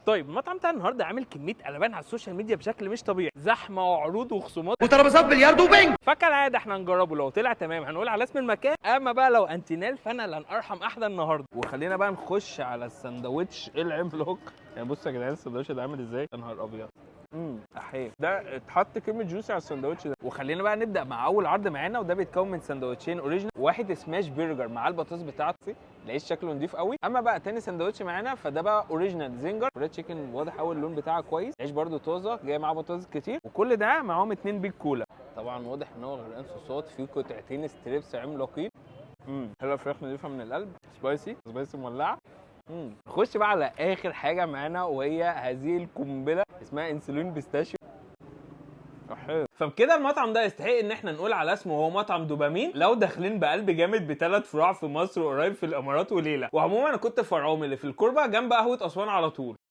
طيب المطعم بتاع النهارده عامل كمية قلبان على ال social media بشكل مش طبيعي، زحمة وعروض وخصومات وترابيزات بلياردو وبنج. فكالعاده احنا هنجربه، لو طلع تمام هنقول على اسم المكان، اما بقى لو انتينال فانا لن ارحم احدا النهارده. وخلينا بقى نخش على السندوتش العملاق. يعني بصوا يا جدعان السندوتش ده عامل ازاي، يا نهار ابيض. احيه ده اتحط كلمة juicy على السندوتش ده. وخلينا بقى نبدا مع اول عرض معانا، وده بيتكون من سندوتشين original، واحد smash burger مع البطاطس بتاعته، العيش شكله نضيف قوي. اما بقى تاني سندوتش معانا فده بقى original zinger fried chicken، واضح قوي اللون بتاعه كويس، عيش برده طازة جاي معاه بطاطس كتير، وكل ده معاهم 2 big cola. طبعا واضح ان هو غرقان صوصات، فيه قطعتين strips عملاقين. حلوة فراخ نضيفه من القلب، spicy spicy مولعه. نخش بقى على اخر حاجة معانا، وهي هذه القنبلة اسمها انسولين pistachio. حلو. فبكده المطعم ده يستحق ان احنا نقول على اسمه هو مطعم دوبامين، لو داخلين بقلب جامد بثلاث فروع في مصر وقريب في الامارات وليلة. وعموما انا كنت في فرعهم اللي في الكوربه جنب قهوة اسوان على طول.